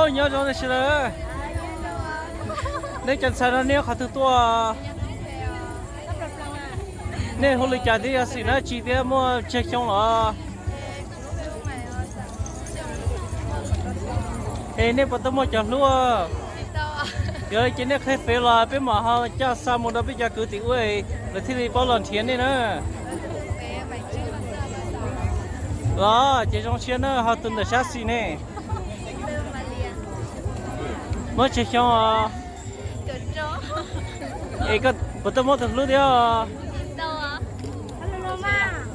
Nyob zoo nej sawv daws. Nej cov ntxhais no nej qhov twg tuaj? Nej hu li cas thiab, yog xeem dab tsi thiab muaj tsawg xyoo los? Es nej puas tau muaj cov hlub? Yog li ces nej qhia fev los peb mam ho coj xa mus rau peb cov kwv tij ua, lawv thiaj li paub los nrhiav nej na. Los ces zoo siab na, ho tus ntawm sab xis ne? Muaj tsawg xyoo os? Es puas tau muaj tus hlub thiab?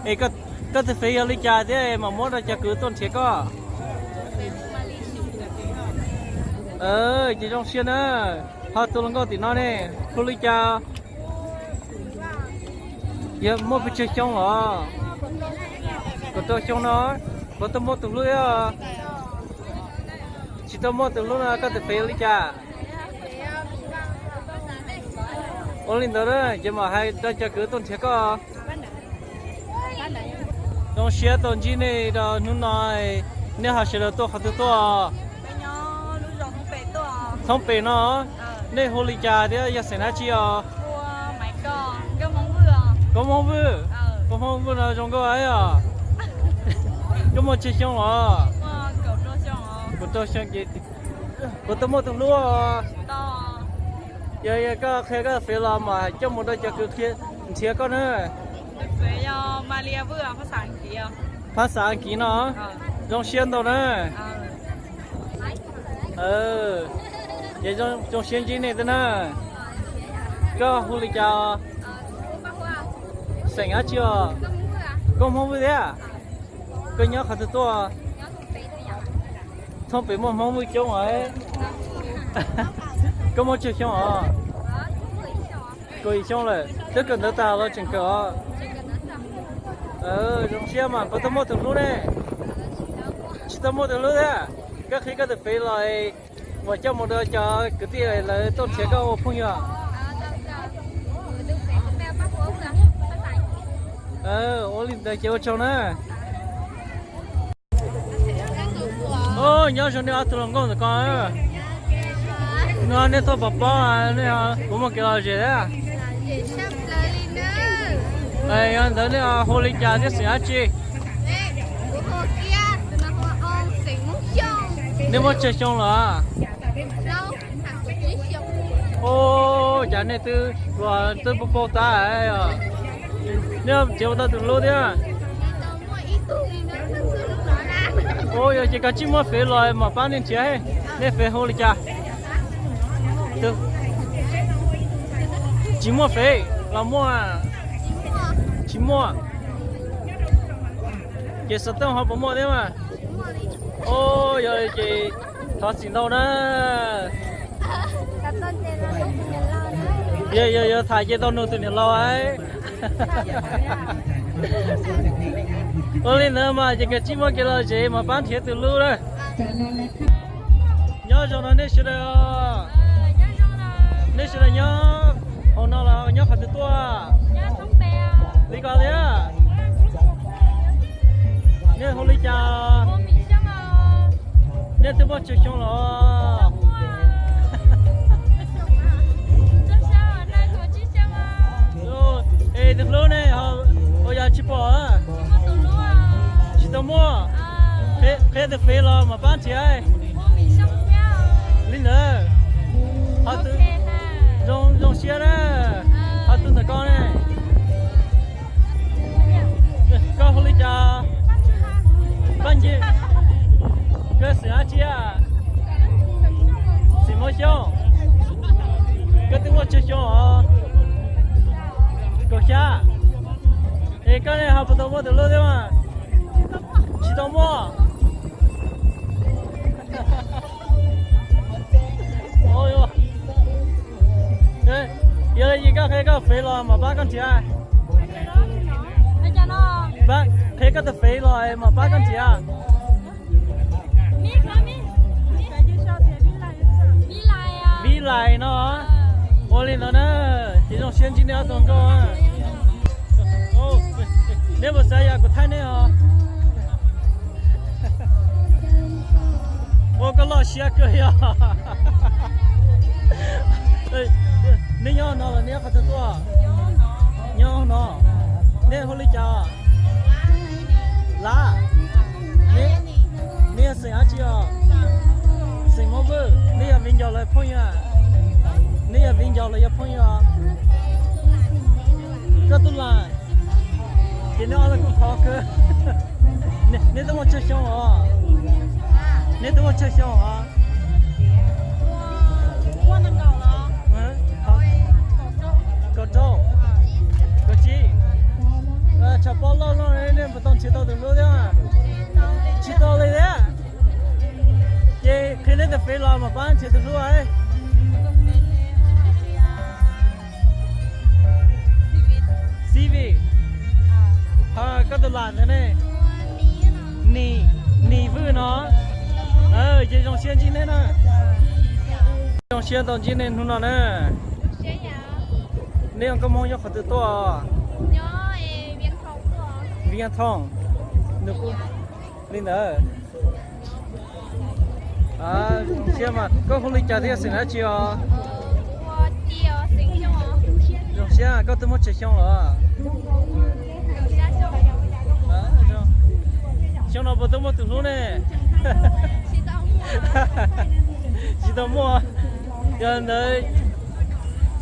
Es koj tus fev yog li cas thiab mam muab rau cov kwv tuaj nrhiav koj? Ces zoo siab na. Ho tus hluas nkauj tim no ne, hu li cas? Yog muaj pes tsawg xyoo los? Kaum rau xyoo no. Puas tau muaj tus hlub thiab? Tsis tau muaj tus hlub no, koj tus fev li cas? Ua li ntawd ces mam hais rau cov kwv tuaj nrhiav koj. Zoo siab tau ntsib nej rau hnub no. Nej ho sawv daws tuaj qhov twg tuaj? Thoob Pem no. Nej hu li cas thiab yog xeem dab tsi os? Koob Hmoob Vwj. Koob Hmoob Vwj no zoo nkauj os. Koj muaj tsawg xyoo los? Kaum rau xyoo ces puas tau muaj tus hlub? Yog, yog koj qhia koj fev los mam coj mus rau cov kwv nrhiav koj na. Phab xav Askiv no. Zoo siab ntau na. Ces zoo siab ntsib nej thiab na. Koj hu li cas? Xeem dab tsi os? Koob Hmoob Vwj thiab. Koj nyob qhov twg tuaj? Thoob Pem muaj Hmoob Vwj coob os. Koj muaj tsawg xyoo os? Kaum ib xyoo lawm, twb kawm ntawv tag los tseem kawm os? Zoo siab mas, puas tau muaj tus hlub ne? Tsis tau muaj tus hlub thiab. Koj qhia koj tus fev los mam coj mus rau cov kwv tij lawv tuaj nrhiav koj ua phooj ywg. Ua li ntawd ces ua tsaug na. Nyob zoo nej ob tug hluas nkauj ntawm ko. No nej tuaj pov pob, nej puas muaj kev lom zem thiab? Yog ntawd nej hu li cas thiab xeem dab tsi? Nej muaj tsawg xyoo los? Ua cas nej twb los twb paug paug tas, nej tseem ua tau tus hlub thiab? Ua yog ces koj tsis muaj fev los mam pab nej nrhiav, nej fev hu li cas? Tsis muaj fev los muaj? Tsis muaj. Ces xov tooj ho puas muaj thiab mas? Ua yog ces thov txim ntau na. Yog yuav tham ces tau nug tus niam laus. Ua li ntawd mas ces koj tsis muaj kev lom zem mas pab nrhiav tus hlub na. Nyob zoo no nej sawv daws. Nej sawv daws nyob hauv no los nyob qhov twg tuaj? Li ko thiab. Nej hu li cas? Nej twb muaj tsawg xyoo los? Es tus hlub ne, ua yog tsis pom? Tsis tau muaj. Qhia tus fev los mam pab nrhiav. Li ntawd. Zoo siab na. Ho tus ntawm ko ne? Koj hu li cas? Koj nce, koj xeem dab tsi? Xeem Hmoob Xyooj. Koj twb muaj tsawg xyoo os? Kaum xya. Es koj ne ho puas tau muaj tus hlub thiab mas? Tsis tau muaj. Yog li ces koj qhia koj fev los mam pab koj nrhiav. Qhia koj tus fev los mam pab koj nrhiav. Vib Lais no. Ua li ntawd na, ces zoo siab ntsib nej ob tug nkauj. Neb puas xav yog kuv thaij neb os? Ua koj Siab kawg yog. Nej nyob no los nej nyob qhov twg tuaj? Nyob no. Nej hu li cas? Lab. Nej yog xeem dab tsi os? Xeem Hmoob Vwj. Nej yog viv ncaus los phooj ywg? Nej yog viv ncaus los yog phooj ywg? Koj tub lam. Ces nej ob leeg kuj khov kawg. Nej twb muaj tsawg xyoo os? Nej twb muaj tsawg xyoo os? Kaum rau, kaum tsib. Tshav pob loj loj nej puas tau nrhiav tau tus hlub thiab? Tsis tau li thiab. Ces qhia nej tus fev los mam pab nrhiav tus hlub. Xib Vij. Ho koj tus lam ntawd ne? Nim, Nim Vwj no. Ces zoo siab ntsib nej na. Zoo siab tau ntsib nej hnub no na. Nej ua nkauj Hmoob nyob qhov twg tuaj? Viaj Thooj. Li ntawd. Zoo siab mas koj hu li cas thiab xeem dab tsi os? Zoo siab, koj twb muaj tsawg xyoo los? Xyoo no puas tau muaj tus hlub ne? Tsis tau muaj. Yog ntawd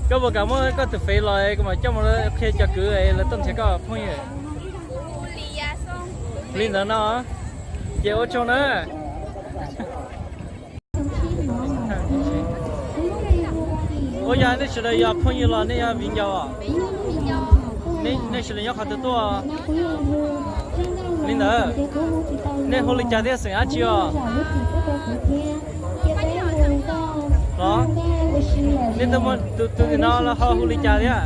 koj puas kam muab koj tus fev los kuv mam coj mus qhia cov kwv lawv tuaj nrhiav koj phooj ywg? Li ntawd no, ces ua tsaug na. Ua yog nej sawv daws yog phooj ywg los nej yog viv ncaus? Nej sawv daws nyob qhov twg tuaj? Li ntawd, nej hu li cas thiab xeem dab tsi os? Los, nej tus tim no los ho hu li cas thiab?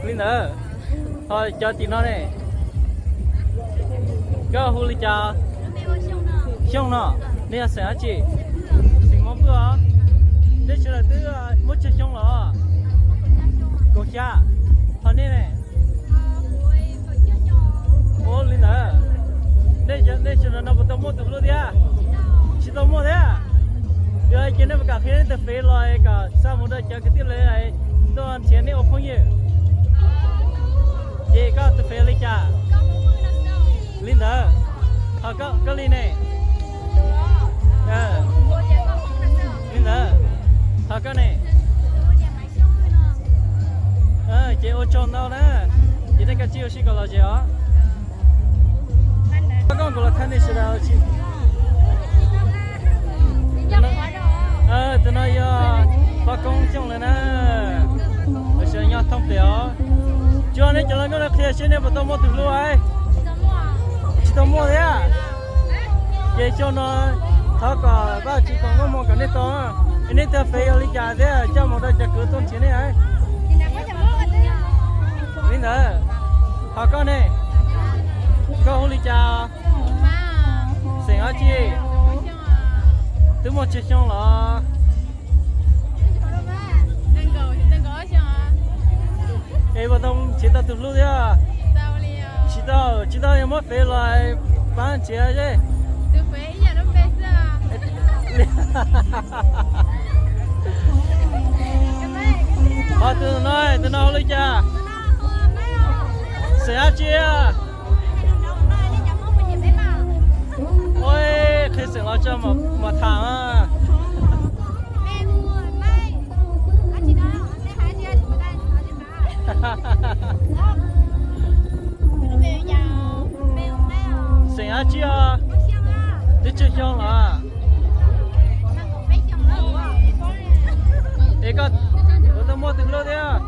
Li ntawd, ho cov tim no ne? Koj hu li cas? Xyooj no. Nej yog xeem dab tsi? Xeem Hmoob Vwj os. Nej sawv daws twb muaj tsawg xyoo los? Kaum xya. Ho nej ne? Ua li ntawd, nej sawv daws no puas tau muaj tus hlub thiab? Tsis tau muaj thiab. Yog ces nej puas kam qhia nej tus fev los kom xa mus rau cov kwv tij lawv tuaj nrhiav nej ua phooj ywg? Ces koj tus fev li cas? Li ntawd. Ho koj li ne? Li ntawd. Ho koj ne? Ces ua tsaug ntau na. Ces nej kav tsij ua si kom lom zem os. Koj koj kuv los thaij nej sawv daws. Tus no yog pab koob Xyooj lawv na. Lawv sawv daws nyob thoob plaws os. Tsuas nej cov hluas nkauj no qhia seb nej puas tau muaj tus hlub. Tsis tau muaj thiab. Ces xyoo no thov kom Vajtswv foom koob hmoov kom nej tau. Nej tus fev yog li cas thiab coj mus rau cov kwv tuaj nrhiav nej. Li ntawd. Ho koj ne? Koj hu li cas? Xeem dab tsi? Twb muaj tsawg xyoo los? Es puas tau nrhiav tau tus hlub thiab? Tsis tau, tsis tau, yog muab fev los pab nrhiav seb. Ho tus no, tus no hu li cas? Xeem dab tsi? Ua, qhia xeem los tso mam tham. Xeem dab tsi os? Twb tsawg xyoo los? Es koj puas tau muaj tus hlub thiab?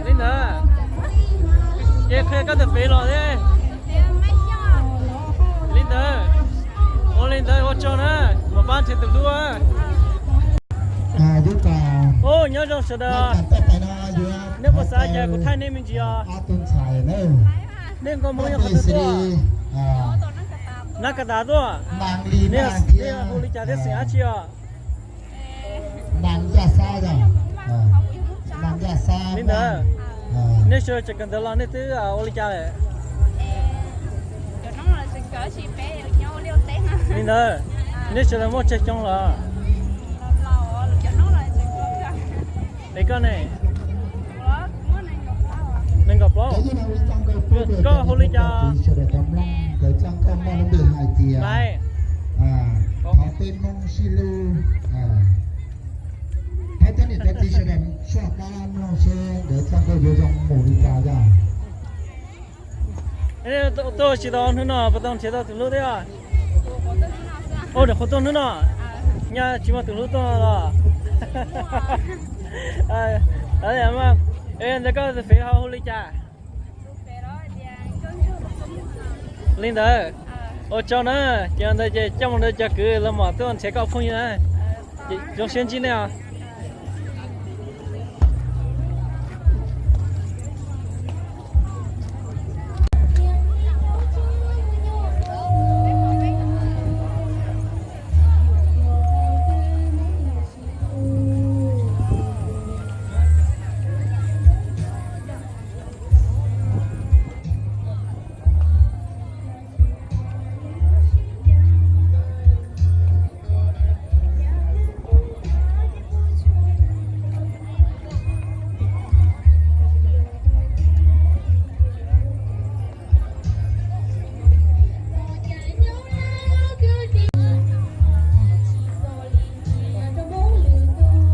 Li ntawd, ces qhia koj tus fev los thiab. Li ntawd, ua li ntawd ua tsaug na, mam pab nrhiav tus hlub. Ub, nyob zoo sawv daws. Nej puas xav tias kuv thaij nej me ntsis os? Nej nkauj Hmoob nyob qhov twg tuaj? Nab Kas Tas tuaj. Nej hu li cas thiab xeem dab tsi os? Li ntawd. Nej sawv daws tseem kawm ntawv los nej twb ua li cas lawm? Li ntawd, nej sawv daws muaj tsawg xyoo los? Es koj ne? Nees nkaum plaub. Koj hu li cas? Lais. Thov peb Hmoob sib hlub, thov cov niam cov txiv sawv daws soj qab mloog seb nkawd txoj nkauj yuav zoo mus li cas yog. Tuaj tsis tau hnub no puas tau nrhiav tau tus hlub thiab? Ua niam qhuav tuaj hnub no, nyaj tsis muaj tus hlub tuaj los? Ntawd koj tus fev ho hu li cas? Li ntawd, ua tsaug na, ces ntawd ces coj mus rau cov kwv los mam tuaj nrhiav koj phooj ywg na. Zoo siab ntsib nej os.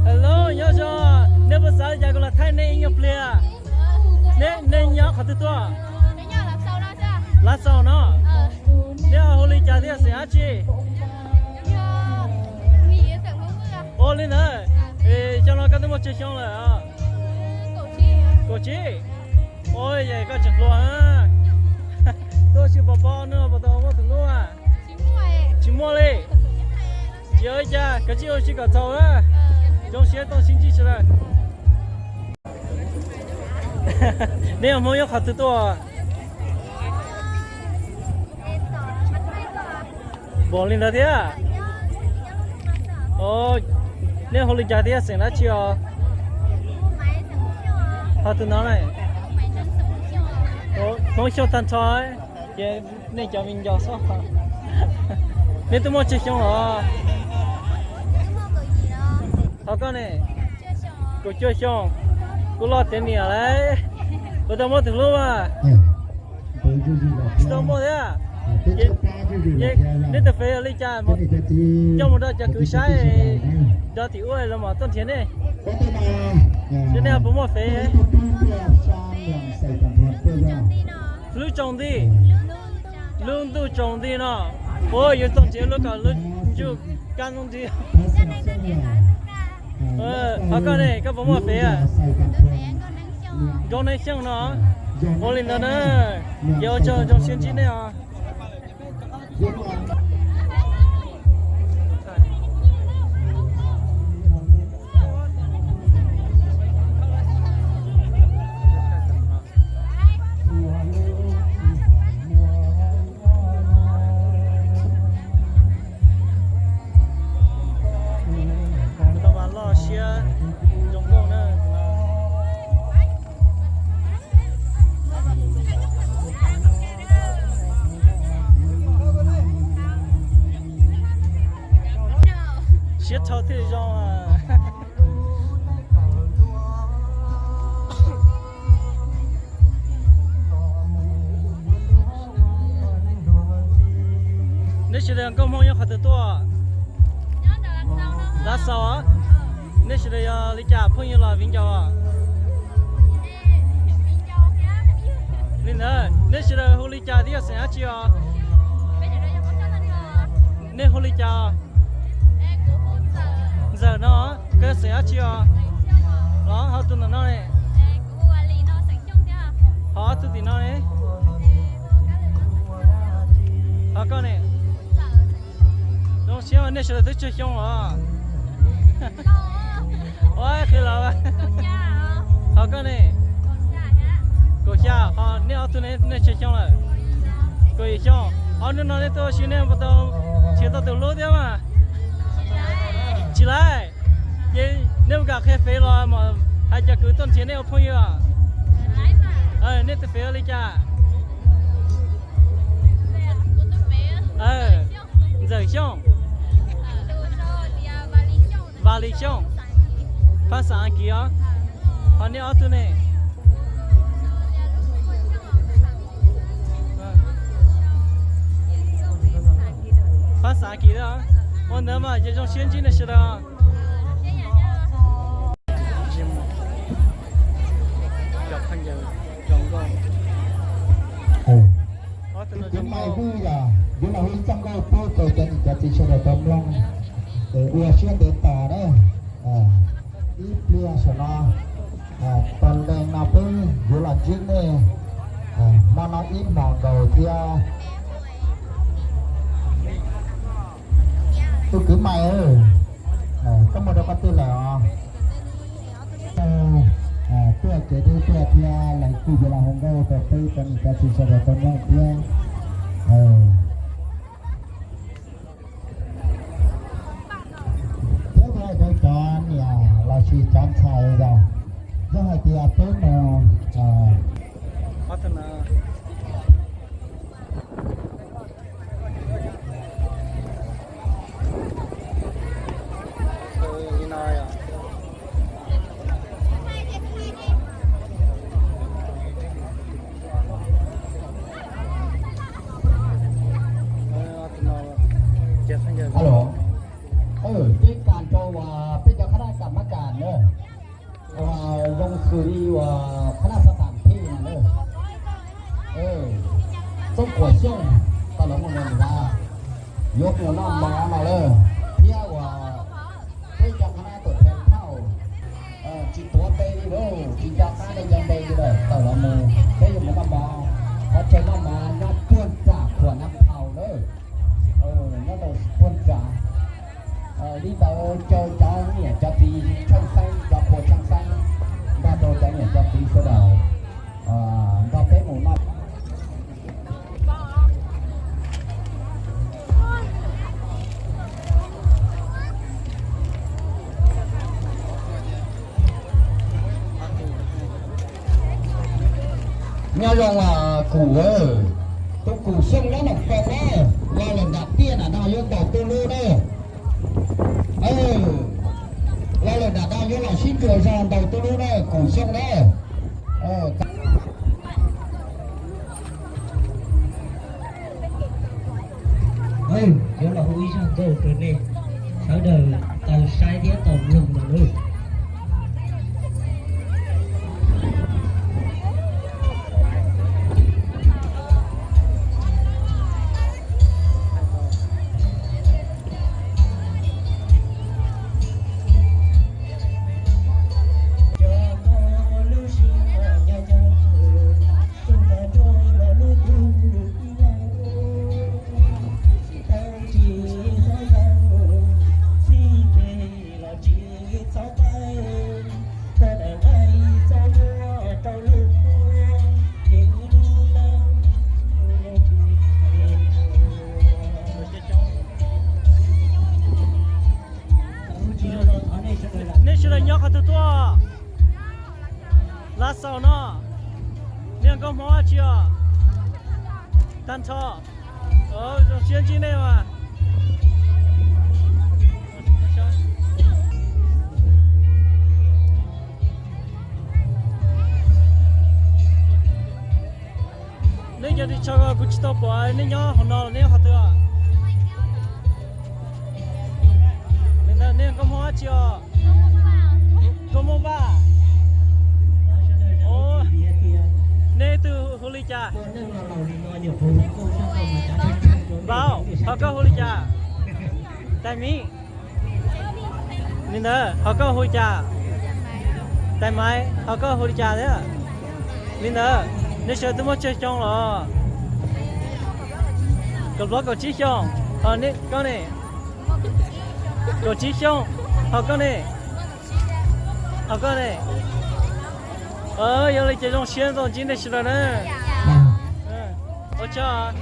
Hello, nyob zoo, nej puas xav li cas kuv los thaij nej ib nyuag pliag? Nej nyob qhov twg tuaj? Lav Xaus no. Nej hu li cas thiab xeem dab tsi? Ua li ntawd, xyoo no koj twb muaj tsawg xyoo lawm? Kaum tsib. Ua yam koj tseem hluas. Tuaj tsis pom pom no puas tau muaj tus hlub? Tsis muaj li. Tsis ua li cas, koj cia li ua siab kom txaus na. Zoo siab tuaj sib ntsib sawv daws. Neb ua Hmoob nyob qhov twg tuaj? Npaum li ntawd thiab. Nej hu li cas thiab xeem dab tsi os? Ho tus no ne? Hmoob Xyooj tag nrho, ces nej cov me nyuam xwb. Neb twb muaj tsawg xyoo los? Ho koj ne? Kaum cuaj xyoo. Kuv los tiav niam lawm. Puas tau muaj tus hlub mas? Tsis tau muaj thiab. Neb tus fev yog li cas? Coj mus rau cov kwv saib, rau tim ub los mam tuaj nrhiav nej. Seb nej puas muaj fev. Hlub tsaus nti. Lub ntuj tsaus nti no. Ua yus tuaj nrhiav lub kom lub ntuj kaj ntug nti. Ho koj ne, koj puas muaj fev? Nkauj Neeb Xyooj no. Ua li ntawd na, ces ua tsaug, zoo siab ntsib nej os. Tau mas loj siab zoo nkauj na. Siab dhau thiaj zoo. Neb sawv daws nkauj Hmoob nyob qhov twg tuaj? Lav Xaus. Neb sawv daws yog li cas, phooj ywg los viv ncaus? Li ntawd neb sawv daws hu li cas thiab yog xeem dab tsi os? Nej hu li cas? Ntxawm no, koj yog xeem dab tsi os? Los ho tus ntawm no ne? Ho ob tug tim no ne? Ho koj ne? Zoo siab nej sawv daws twb tsawg xyoo os. Ua qhia los. Ho koj ne? Kaum xya. Ho nej ob tug ne, nej tsawg xyoo lawm? Kaum yim xyoo. Ob hnub no nej tuaj ua si nej puas tau nrhiav tau tus hlub thiab mas? Tsis laib. Ces nej mus kam qhia fev los mas hais cov kwv tuaj nrhiav nej ua phooj ywg os. Nej tus fev ua li cas? Ntxawm Xyooj. Vaj Lis Xyooj. Phab xav As Kiv os. Ho nej ob tug ne? Phab xav As Kiv. Ua ntawd mas ces zoo siab ntsib nej sawv daws. Tus kwv Maiv Vwj yog yuav los hu ib txoj nkauj pub rau cov niam cov txiv sawv daws tau mloog, ua siab ntev tos na. Ib pliag saum no, tos lees no peb yuav los ntsib nej hmo no ib hmos nkaus thiab. Tus kwv Maiv, koj mus rau qhov twg lawm os? Tuaj kev deb tuaj thiab, lawv kuj yuav los hu nkauj rau peb cov niam cov txiv sawv daws tau mloog thiab. Thiab yog rau cov niam los sis cov ntxhais los, yog hais tias peb mus Alo, peb kam rau uas peb cov qhab dab kam mab kam na, uas zoo xws li uas qhab dab xav tam thij na, Txoob Kuam Xyooj tau los mus nrog nws yuav mus noj mov no lawm, thiab uas peb cov qhab dab tuam theej thauj tsis tuav npe li lauj, tsis nco qab li nco npe li lawm tawm los mus, peb yuav mus noj mov, qhov chaw noj mov nyob puag nram Khuam Nab Thau lawm, nyob rau puag nram. Li ntawd caw cov niam cov txiv tsheej xeeb, cov qhua tsheej xeeb, nrog rau cov niam cov txiv sawv daws nrog peb mus noj. Nyob zoo Kum, tus Kum Xyooj nyob Noom Koom na, los lawm nram tiaj nram no yuav ntaus tuj lub na. Los lawm nram no yuav los sib ncuas zog ntaus tuj lub na Kum Xyooj na. Yuav los hu ib zaj nkauj rau nej sawv daws tau saib thiab tau mloog no lauj. Nej sawv daws nyob qhov twg tuaj? Lav Xaus no. Nej nkauj Hmoob dab tsi os? Tag nrho. Zoo siab ntsib nej mas. Nej cov ris tsho ko kuv tsis tau pom, nej nyob hauv no los nej nyob qhov twg? Nej nkauj Hmoob dab tsi os? Nkauj Hmoob Vaj. Nej tus hu li cas? Npau, ho koj hu li cas? Tais Miv. Li ntawd ho koj hu li cas? Tais Maiv, ho koj hu li cas thiab? Li ntawd, nej sawv twb muaj tsawg xyoo los? Kaum plaub kaum tsib xyoo. Ho koj ne? Kaum tsib xyoo. Ho koj ne? Ho koj ne? Yog li ces zoo siab tau ntsib nej sawv daws na. Ua tsaug.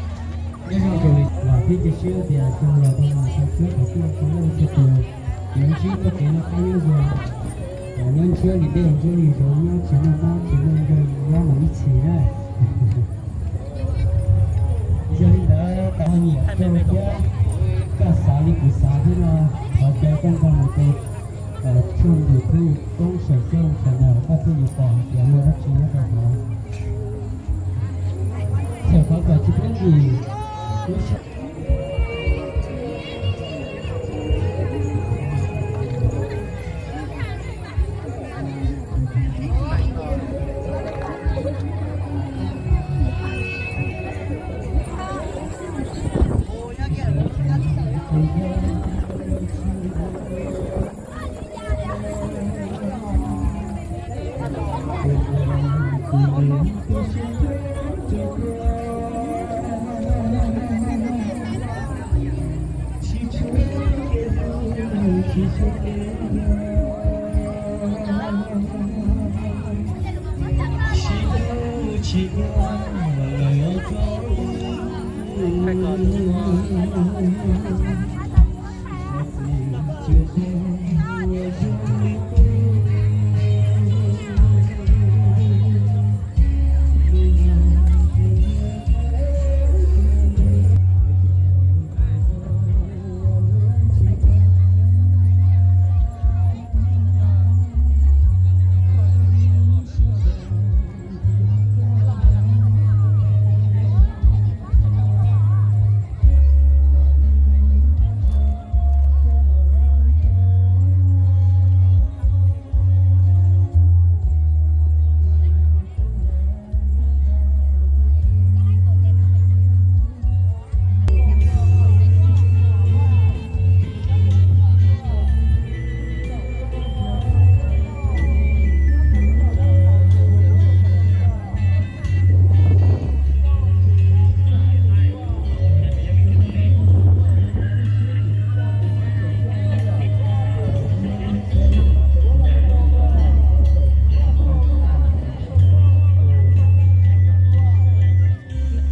Thiab cia siab tias xyoo los tau mas tau siab tau tuaj tau loj txhua tus, yuav ntsib txoj kev noj qab nyob zoo. Nyob ntshiab li dej ntshiab li zoov, nyob tsis muaj mob tsis muaj nkeeg, nyob mus ib txhis na. Yog li ntawd, tau nyiam koj thiab koj xav li kuv xav thiab no, thov caw koj nrog mus rau tshooj YouTube Koob Xeem Xyooj channel, koj thiaj yuav pom hais tias muaj dab tsi nyob rau hauv. Txawm qhov kom tsis pheej yim, lub sij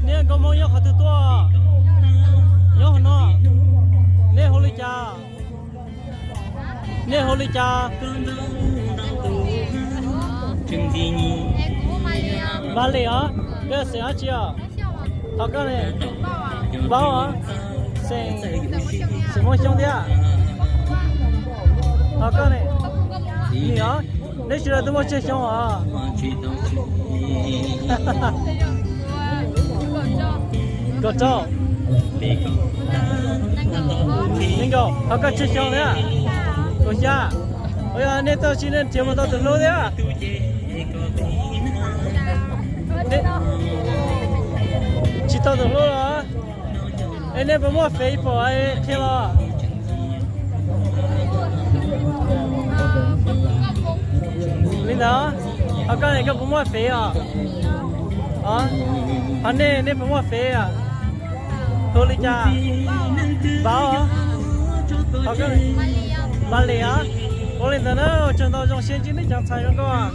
Nej nkauj Hmoob nyob qhov twg tuaj? Nyob hauv no. Nej hu li cas? Nej hu li cas? Npav Lis os. Koj xeem dab tsi os? Ho koj ne? Npaub os. Xeem Xeem Muaj Xyooj thiab. Ho koj ne? Nim os. Neb sawv daws twb muaj tsawg xyoo os? Kaum rau. Nees nkaum. Ho koj tsawg xyoo thiab? Kaum xya. Ua yog nej tuaj tsis nej nrhiav mus tau tus hlub thiab? Tsis tau tus hlub los? Es nej puas muaj fev pom qhia los? Li ntawd, ho koj ne, koj puas muaj fev os? Ho nej, nej puas muaj fev os? Hu li cas? Npaub. Ho koj? Npav Lis os. Ua li ntawd na, ua tsaug ntau, zoo siab ntsib nej cov ntxhais zoo nkauj.